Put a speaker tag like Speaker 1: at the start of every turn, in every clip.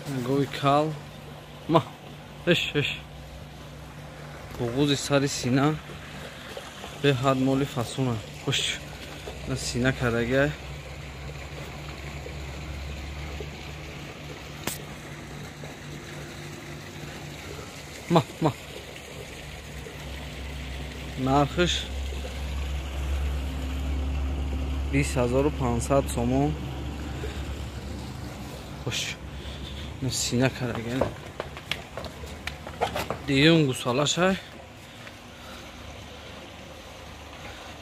Speaker 1: Гови кал. Ма. Иш, иш. Буғузи сари сина. Беҳад моли фасона. Хуш. На сина кардагай. Ма, ма. Нархиш 20500 сомон. Хуш. На сина кардагай. Дуюм гусалашай.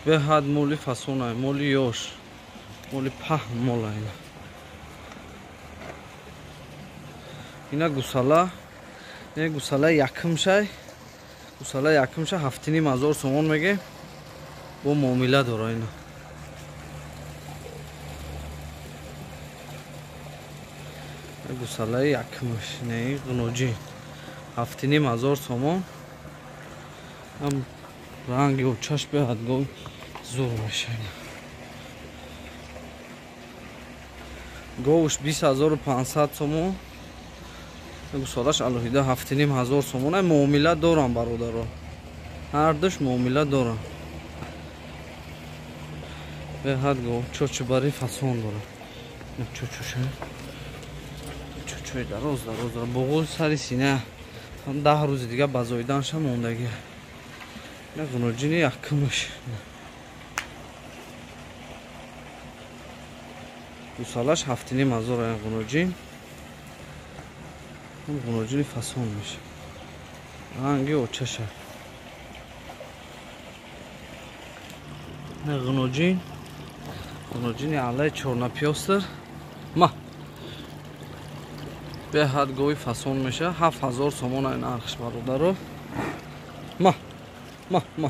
Speaker 1: Беҳад моли фасонай, моли ёш, моли паҳн мола ина. Ина гусала, ина гусала якумшай. Гусала якумша 7,5 ҳазор сомон меге. Бо муомила дора ина. Гусалаи якумш, не ғуноҷӣ. 7,5 ҳазор сомон. Ам ранги очаш беҳад гов зур мешавад. Говш 20500 сомон. Гусалаш алоҳида 7,5 ҳазор сомон. Ай муомила дорам бародаро. Ҳардуш муомила дорам. Беҳад гов чочубари фасон дорад. Чочуша. Чочуи дароз дароз дорад. Буғуз сари сина. 10 рӯзи дига ба зоиданша мондагӣ. На ғуноҷини якумш. Гусалаш 7,5 ҳазор ай ғуноҷин. Ғуноҷини фасон меша. Ранги очаша. На ғуноҷин. Ғуноҷини алай чорнапёстр. Ма. Беҳад гови фасон меша. 7000 сомон ай нархш бародаро. Ма. Ма, ма.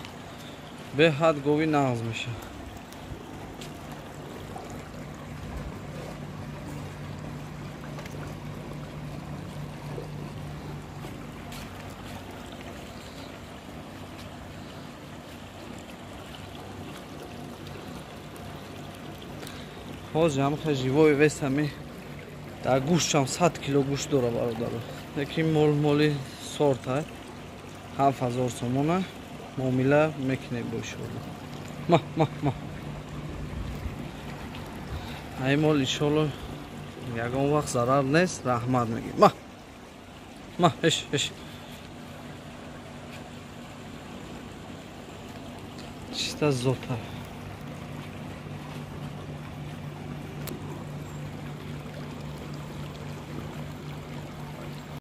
Speaker 1: Беҳад гови нағз меша. Ҳозир ҳам хеле живой вес ҳами дар гӯштам 100 кило гӯшт дора бародаро. Лекин мол моли сорт ай. 7000 сомона муомила мекунем бо иншоалло. Ма, ма, ма. Ай мол иншоалло ягон вақт зарар нест, раҳмат мегӯем. Ма. Ма, иш, иш. Чиста зота.